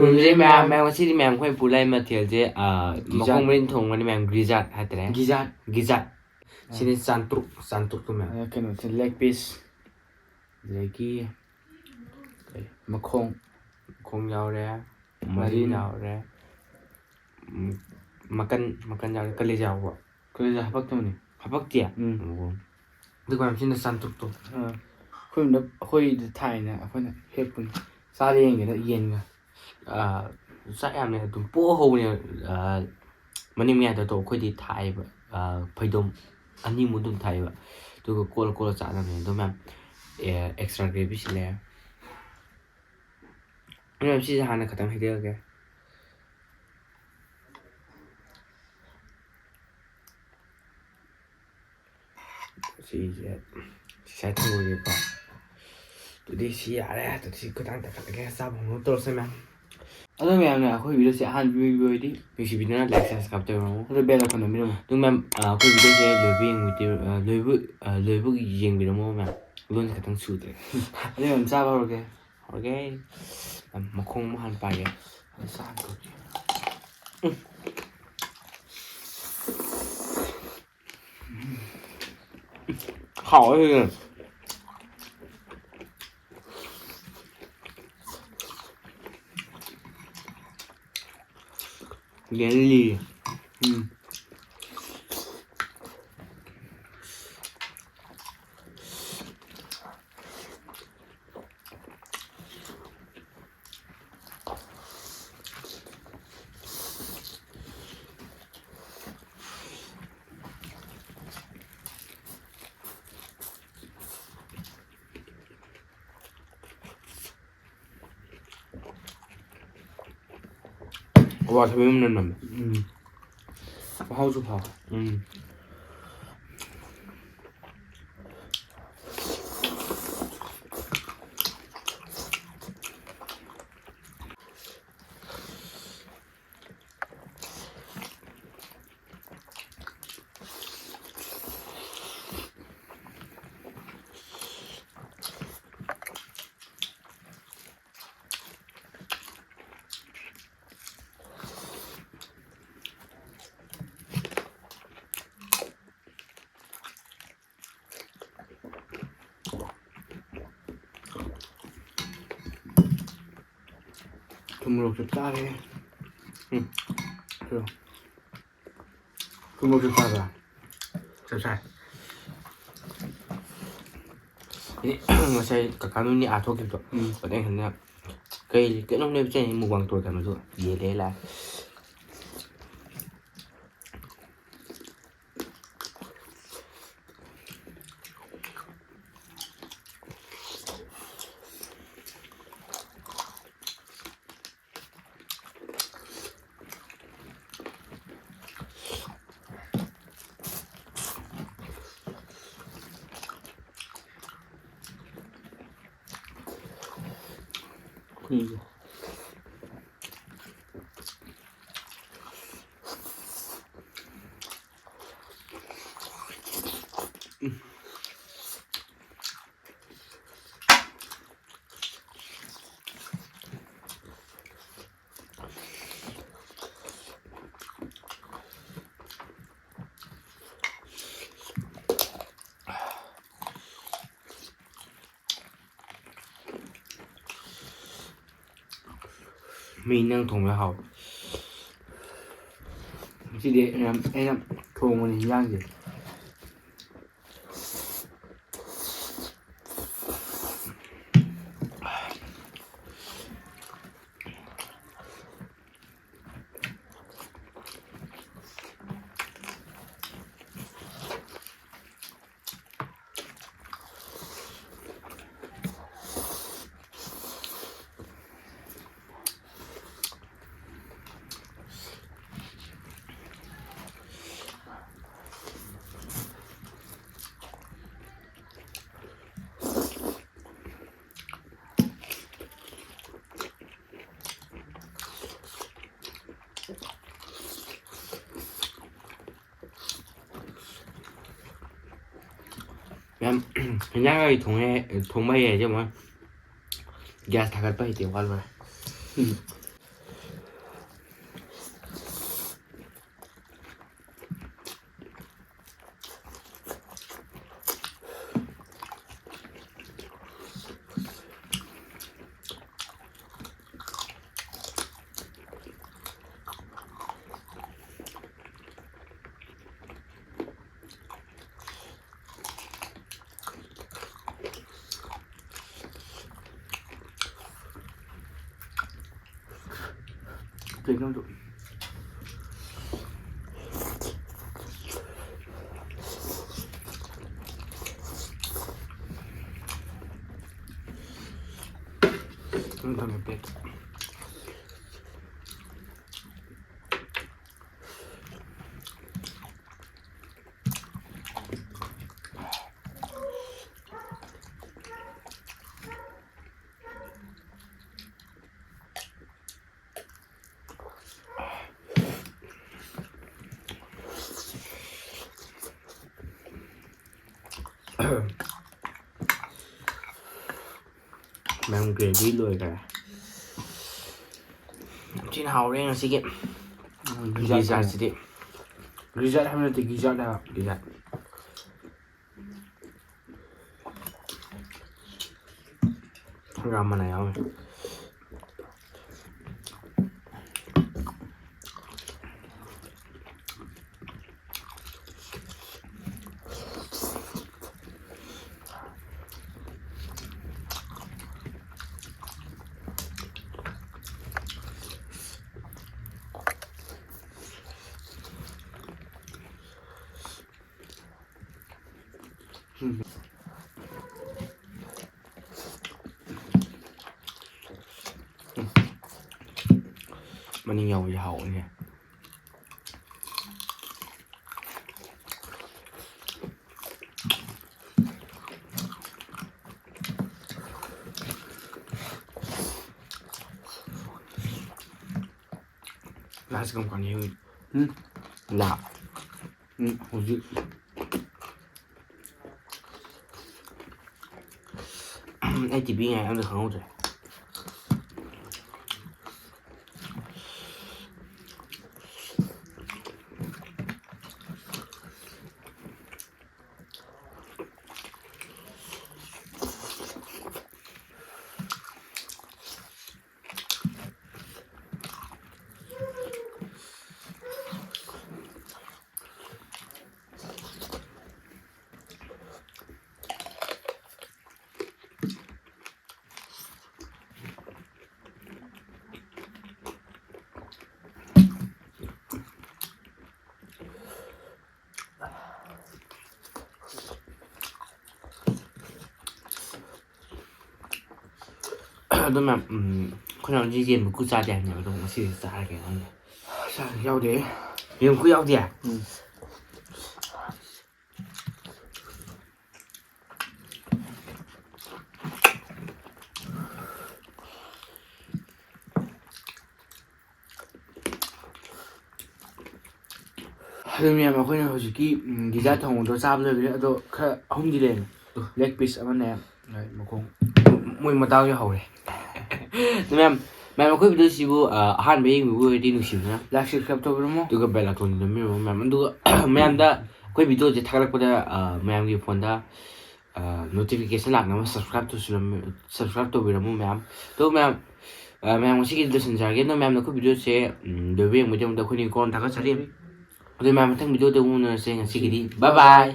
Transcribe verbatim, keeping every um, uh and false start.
ꯄꯨꯟꯁꯦ ꯃꯌꯥꯝ, ꯃꯌꯥꯝ, ꯉꯁꯤꯗꯤ ꯃꯌꯥꯝ ꯑꯩꯈꯣꯏꯅ ꯄꯨ ꯂꯥꯛꯏ ꯃꯊꯦꯜꯁꯦ, ꯑ, ꯒꯤꯖꯥꯠ꯫ ꯃꯈꯣꯡ ꯃꯔꯤꯟ ꯊꯣꯡꯕꯅꯤ ꯃꯌꯥꯝ, ꯒꯤꯖꯥꯠ ꯍꯥꯏꯇꯥꯔꯦ꯫ ꯒꯤꯖꯥꯠ꯫ ꯒꯤꯖꯥꯠ꯫ ꯁꯤꯅ ꯆꯥꯟꯇ꯭ꯔꯨꯛ, ꯆꯥꯟꯇ꯭ꯔꯨꯛꯇꯣ ꯃꯌꯥꯝ꯫ ꯑ, ꯀꯩꯅꯣꯁꯦ, leg piece꯫ ꯑꯗꯒꯤ ꯀꯩ, ꯃꯈꯣꯡ꯫ ꯃꯈꯣꯡ ꯌꯥꯎꯔꯦ, ꯃꯔꯤꯟ ꯃꯔꯤꯟ꯫ ꯌꯥꯎꯔꯦ, ꯎꯝ, ꯃꯀꯟ, ꯃꯀꯟ ꯌꯥꯎꯔꯦ, ꯀꯂꯦꯖꯥ ꯌꯥꯎꯕ꯭ꯔꯣ? ꯀꯂꯦꯖꯥ ꯍꯥꯄꯛꯇꯕꯅꯤ꯫ ꯍꯥꯄꯛꯇꯤꯌꯦ? ꯎꯝ꯫ ꯑꯣ꯫ ꯑꯗꯨꯒ ꯁꯤꯅ ꯆꯥꯟꯇ꯭ꯔꯨꯛꯇꯣ꯫ ꯑꯥ꯫ ꯑꯩꯈꯣꯏ ꯌꯨꯝꯗ, ꯑꯩꯈꯣꯏꯗ ꯊꯥꯏꯅ ꯑꯩꯈꯣꯏꯅ ꯍꯦꯛꯄꯅꯤ꯫ ꯆꯥꯔ ꯌꯦꯡꯒꯦꯗ ꯌꯦꯟꯒ꯫ ꯑꯥ, ꯆꯥꯛ ꯌꯥꯝꯅ ꯑꯗꯨꯝ ꯄꯣꯛꯍꯧꯕꯅꯦ꯫ ꯑꯥ, ꯃꯅꯤꯡ ꯃꯌꯥꯗ ꯇꯧ ꯑꯩꯈꯣꯏꯗꯤ ꯊꯥꯏꯑꯕ꯫ ꯑꯥ, ꯐꯩꯗꯣꯝ ꯑꯅꯤꯃꯨꯛ ꯑꯗꯨꯝ ꯊꯥꯏꯑꯕ꯫ ꯑꯗꯨꯒ ꯀꯣꯜꯂ ꯀꯣꯜꯂ ꯆꯥꯅꯕꯅꯦ꯫ ꯑꯗꯣ ꯃꯌꯥꯝ, ꯑꯦ, extra gravy ꯁꯤ ꯂꯩꯔꯦ꯫ ꯑꯗꯣ ꯁꯤꯁꯦ ꯍꯥꯟꯅ ꯈꯇꯪ ꯍꯩꯖꯔꯒꯦ꯫ ꯁꯤꯁꯦ ꯁꯤ ꯁꯥꯏ ꯊꯝꯃꯒꯦꯀꯣ꯫ ꯑꯗꯨꯗꯤ ꯁꯤ ꯌꯥꯔꯦ꯫ ꯑꯗꯨꯗꯤ ꯁꯤ ꯈꯨꯗꯥꯡ ꯇꯥꯈꯠꯂꯒꯦ꯫ ꯆꯥꯕ ꯍꯧꯅꯕ ꯇꯧꯔꯁꯦ ꯃꯌꯥꯝ꯫ ꯑꯗꯣ ꯃꯌꯥꯝꯅ ꯑꯩꯈꯣꯏ video ꯁꯦ ꯑꯍꯥꯟꯕ ꯌꯦꯡꯕꯤꯕ ꯑꯣꯏꯔꯗꯤ ꯅꯨꯡꯁꯤꯕꯤꯗꯨꯅ like, subscribe ꯇꯧꯕꯤꯔꯝꯃꯣ꯫ ꯑꯗꯣ bell icon ꯅꯝꯕꯤꯔꯝꯃꯣ꯫ ꯑꯗꯨ ꯃꯌꯥꯝ, ꯑ, ꯑꯩꯈꯣꯏ video ꯁꯦ ꯂꯣꯏꯕ ꯌꯦꯡꯕꯤꯗꯤ-, ꯑ, ꯂꯣꯏꯕ, ꯑ, ꯂꯣꯏꯕ ꯌꯦꯡꯕꯤꯔꯝꯃꯣ ꯃꯌꯥꯝ꯫ ꯂꯣꯟꯁꯦ ꯈꯤꯇꯪ ꯁꯨꯗ꯭ꯔꯦ꯫ ꯑꯗꯨ ꯃꯌꯥꯝ ꯆꯥꯕ ꯍꯧꯔꯒꯦ꯫ ꯍꯧꯔꯒꯦ꯫ ꯃꯈꯣꯡ ꯑꯃ ꯍꯥꯟꯅ ꯄꯥꯏꯒꯦ꯫ ꯑꯩ ꯆꯥ ꯍꯥꯟꯅ ꯇꯧꯒꯦ꯫ ꯎꯝ꯫ ꯍꯥꯎꯋꯦ ꯁꯤꯗꯤ꯫ ꯌꯦꯟ ꯂꯤꯔꯦ꯫ ꯎꯝ꯫ ꯑꯋꯥꯊꯕꯤ ꯃꯅꯝ ꯅꯝꯃꯦ꯫ ꯎꯝ꯫ ꯃꯍꯥꯎꯁꯨ ꯐꯥꯎ꯫ ꯎꯝ꯫ ꯃꯣꯔꯣꯛꯁꯨ ꯆꯥꯔꯦ꯫ ꯎꯝ꯫ ꯊꯨꯝ ꯃꯣꯔꯣꯛꯁꯨ ꯆꯥꯕ꯭ꯔꯥ? ꯆꯞ ꯆꯥꯏ꯫ ꯑꯦ, ꯉꯁꯥꯏ ꯀꯀꯥ ꯅꯣꯏꯅꯤ ꯑꯥ ꯊꯣꯛꯈꯤꯕꯗꯣ꯫ ꯎꯝ꯫ ꯑꯗꯩ ꯍꯟꯗꯛ ꯀꯩ ꯀꯩꯅꯣꯝ ꯂꯩꯕ ꯆꯠꯅꯤ ꯃꯨꯛꯕꯥꯡ ꯇꯧꯔ ꯀꯩꯅꯣꯗꯨ ꯌꯦꯜꯂꯦ ꯂꯥꯛꯑꯦ꯫ ꯈꯨꯏꯁꯦ꯫ ꯃꯤ ꯅꯪ ꯊꯣꯡꯕ ꯍꯥꯎ꯫ ꯉꯁꯤꯗꯤ ꯌꯥꯝ ꯑꯩꯅ ꯊꯣꯡꯕꯅꯤ ꯍꯤꯟꯖꯥꯡꯁꯦ꯫ ꯃꯌꯥꯝ, ꯍꯤꯟꯖꯥꯡ ꯀꯩ ꯊꯣꯡꯉꯦ, ꯊꯣꯡꯕ ꯍꯩ ꯍꯥꯏꯁꯦ ꯑꯃꯨꯛ ꯒ꯭ꯌꯥꯁ ꯊꯥꯒꯠꯄ ꯍꯩꯇꯦ, ꯋꯥ ꯂꯣꯏꯔꯦ꯫ ꯎꯝ꯫ ꯀꯩꯅꯣꯗꯨ꯫ ꯅꯪ ꯊꯝꯃꯦ plate꯫ ꯃꯌꯥꯝ gravy ꯂꯣꯏꯈꯔꯦ꯫ ꯌꯥꯝ ꯊꯤꯅ ꯍꯥꯎꯔꯦ ꯉꯁꯤꯒꯤ ꯒꯤꯖꯥꯠ ꯒꯤꯖꯥꯠꯁꯤꯗꯤ꯫ ꯒꯤꯖꯥꯠ ꯍꯥꯏꯕ ꯅꯠꯇꯦ, ꯒꯤꯖꯥꯠ ꯍꯥꯏꯕ꯫ ꯒꯤꯖꯥꯠ꯫ ꯔꯥꯃꯅ ꯌꯥꯎꯔꯦ꯫ ꯃꯅꯤꯡ ꯌꯥꯎꯕꯁꯦ ꯍꯥꯎꯕꯅꯦ꯫ ꯂꯥꯁ ꯀꯔꯝ ꯀꯥꯟꯗ ꯌꯦꯡꯉꯤ? ꯎꯝ? ꯂꯥ꯫ ꯎꯝ, ꯍꯧꯖꯤꯛ꯫ ꯑꯩ ꯇꯤꯚꯤ ꯉꯥꯏ ꯑꯝꯇ ꯈꯪꯍꯧꯗ꯭ꯔꯦ꯫ ꯑꯗꯣ ꯃꯌꯥꯝ, ꯎꯝ, ꯑꯩꯈꯣꯏꯅ ꯍꯧꯖꯤꯛ ꯌꯦꯟ ꯃꯀꯨ ꯆꯥꯗꯦ ꯍꯥꯏꯕꯅꯦꯕ, ꯑꯗꯣ ꯉꯁꯤꯗꯤ ꯆꯥꯔꯒꯦ ꯈꯪꯗꯦ꯫ ꯆꯥ-, ꯌꯥꯎꯗꯦ꯫ ꯌꯦꯟ ꯃꯀꯨ ꯌꯥꯎꯗꯦ? ꯎꯝ꯫ ꯑꯗꯨ ꯃꯌꯥꯝ, ꯑꯩꯈꯣꯏꯅ ꯍꯧꯖꯤꯛꯀꯤ, ꯎꯝ, ꯒꯤꯖꯥ ꯊꯣꯡꯕꯗꯣ ꯆꯥꯕ ꯂꯣꯏꯈ꯭ꯔꯦ꯫ ꯑꯗꯣ ꯈꯔ ꯑꯍꯨꯝꯗꯤ ꯂꯩꯔꯝꯃꯦ꯫ ꯂꯦꯒ ꯄꯤꯁ ꯑꯃꯅꯦ, ꯃꯈꯣꯡ, ꯃꯣꯏ ꯃꯇꯥꯎ ꯌꯥꯎꯍꯧꯔꯦ꯫ ꯑꯗꯨ ꯃꯌꯥꯝ, ꯃꯌꯥꯝ, ꯑꯩꯈꯣꯏ ꯚꯤꯗꯤꯑꯣꯁꯤꯕꯨ, ꯑ, ꯑꯍꯥꯟꯕ ꯌꯦꯡꯕꯤꯕ ꯑꯣꯏꯔꯗꯤ ꯅꯨꯡꯁꯤꯕꯅ like, subscribe ꯇꯧꯕꯤꯔꯝꯃꯣ꯫ ꯑꯗꯨꯒ bell icon ꯅꯝꯕꯤꯔꯝꯃꯣ ꯃꯌꯥꯝ꯫ ꯑꯗꯨꯒ ꯃꯌꯥꯝꯗ ꯑꯩꯈꯣꯏ ꯚꯤꯗꯤꯑꯣꯁꯦ ꯊꯥꯒꯠꯂꯛꯄꯗ, ꯑ, ꯃꯌꯥꯝꯒꯤ ꯐꯣꯟꯗ, ꯑ, notification ꯂꯥꯛꯅꯕ subscribe ꯇꯧꯁꯤꯜꯂꯝꯃꯤ-, subscribe ꯇꯧꯕꯤꯔꯝꯃꯣ ꯃꯌꯥꯝ꯫ ꯑꯗꯣ ꯃꯌꯥꯝ, ꯑ, ꯃꯌꯥꯝ ꯉꯁꯤꯒꯤꯗꯤ ꯂꯣꯏꯁꯤꯟꯖꯔꯒꯦ꯫ ꯑꯗꯣ ꯃꯌꯥꯝꯅ ꯑꯩꯈꯣꯏ ꯚꯤꯗꯤꯑꯣꯁꯦ, ꯎꯝ, ꯂꯣꯏꯕ ꯌꯦꯡꯕꯒꯤ ꯗꯃꯛꯇ ꯑꯩꯈꯣꯏꯅ ꯀꯣꯟꯅ ꯊꯥꯒꯠꯆꯔꯤ꯫ ꯑꯗꯨ ꯃꯌꯥꯝ ꯃꯊꯪ ꯚꯤꯗꯤꯑꯣꯗ ꯑꯃꯨꯛ ꯎꯅꯔꯁꯦ꯫ ꯉꯁꯤꯒꯤꯗꯤ bye bye꯫